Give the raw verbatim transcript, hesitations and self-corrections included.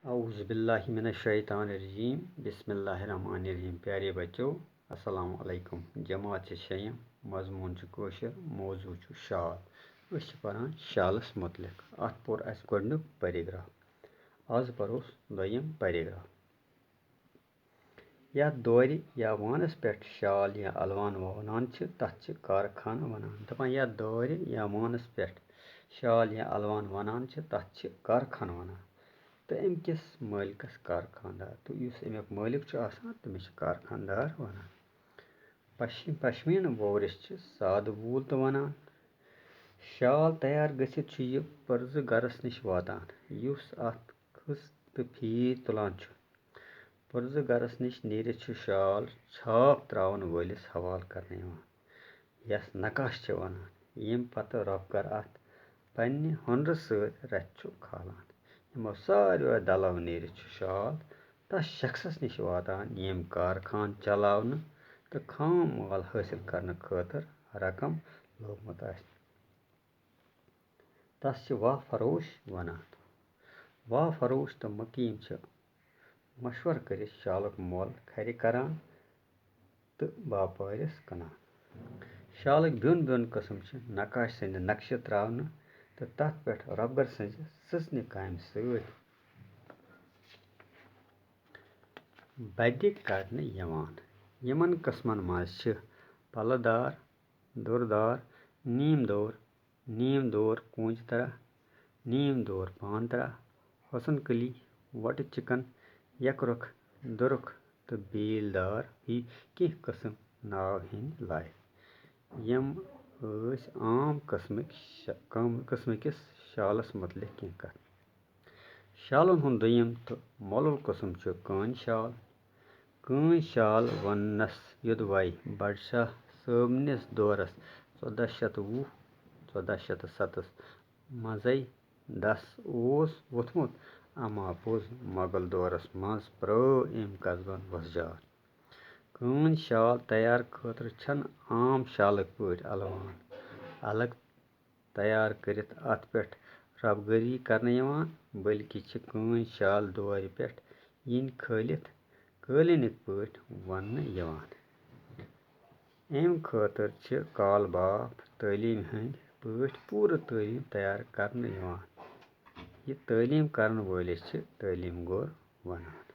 اعوذ باللہ من الشیطان الرجیم، بسم اللہ الرحمن الرحیم۔ پیارے بچو، السلام علیکم۔ جماعت چھِ شیٚیِم، مضموٗن چھُ کٲشُر، موضوع چھُ شال۔ أسۍ چھِ پران شالس متعلق۔ اتھ پوٚر اسہِ گۄڈٕنیُک paragraph۔ آز پرو أسۍ دوٚیِم paragraph۔ یتھ دورِ یا وانس پٮ۪ٹھ شال یا الوان وونان چھِ، تتھ چھِ کارخانہٕ ونان۔ دپان، یتھ دورِ یا وانس پٮ۪ٹھ شال یا الوان ونان چھِ، تتھ چھِ کارخانہٕ ونان۔ تہٕ امہِ کِس مٲلکس کارخانہٕ دار، تہٕ یُس امیُک مٲلک چھُ آسان، تٔمِس چھِ کارخانہٕ دار ونان۔ پشمیٖن وورِس چھِ سادٕ وول تہِ ونان۔ شال تیار گٔژھِتھ چھُ یہِ پرزٕ گرس نِش واتان، یُس اتھ کھٔژ تہٕ پھیٖرۍ تُلان چھُ۔ پرزٕ گرس نِش نیٖرِتھ چھُ شال چھاپ تراون وٲلِس حوالہٕ کرنہٕ یِوان، یس نقاش چھِ ونان، ییٚمہِ پتہٕ رۄپگر اتھ پننہِ ہُنرٕ سۭتۍ رتھِ چھُ کھالان۔ یِمو ساروِیو دلو نیٖرِتھ چھُ شال تس شخصس نِش واتان، ییٚمۍ کارخانہٕ چلاونہٕ تہٕ خام مال حٲصِل کرنہٕ خٲطرٕ رقم لوگمُت آسہِ۔ تس چھِ واہ فروش ونان۔ واہ فروش تہٕ مقیم چھِ مشورٕ کٔرِتھ شالُک مۄل کھرِ کران تہٕ باپٲرِس کٕنان۔ شالٕکۍ بیوٚن بیوٚن قٕسم چھِ نقاش سٕنٛدِ نقشہٕ تراونہٕ تہٕ تتھ پٮ۪ٹھ رۄپگر سٕنٛزِ سٕژنہِ کامہِ سۭتۍ بدِ کرنہٕ یِوان۔ یِمن قٕسمن منٛز چھِ پلہٕ دار، دُر دار، نیٖم دور، نیٖم دور کونٛجہِ ترہ، نیٖم دور پان ترہ، حسن کلی، وۄٹہٕ چِکن، یکرُکھ، دُرُکھ تہٕ بیل دار ہی کینٛہہ قٕسم ناو ہیٚنۍ لایق۔ یِم ٲسۍ عام قٕسمٕکۍ شا-، کم-، قٕسمٕکِس شالس مُتعلق کینٛہہ کتھ۔ شالن ہُنٛد دوٚیِم تہٕ مۄلُل قٕسم چھُ کٲنۍ شال۔ کٲنۍ شال وننس یوٚدوے بڈشاہ صٲبنِس دورس ژۄداہ شیٚتھ وُہ، ژۄداہ شیٚتھ تہٕ ستتھ منٛزے دس اوس ووٚتھمُت، اما پوٚز مۄغل دورس منٛز پرٛٲو أمۍ قصبن وۄزجار۔ کٲنۍ شال تیار خٲطرٕ چھنہٕ عام شالٕکۍ پٲٹھۍ الوان الگ تیار کٔرِتھ اتھ پٮ۪ٹھ ربگٲری کرنہٕ یِوان، بلکہِ چھِ کٲنۍ شال دورِ پٮ۪ٹھ یِنۍ کھٲلِتھ قٲلیٖنٕکۍ پٲٹھۍ ووننہٕ یِوان۔ امہِ خٲطرٕ چھِ کال باپ تعلیٖم ہٕنٛدۍ پٲٹھۍ پوٗرٕ تعلیٖم تیار کرنہٕ یِوان۔ یہِ تعلیٖم کرن وٲلِس چھِ تعلیٖم گور ونان۔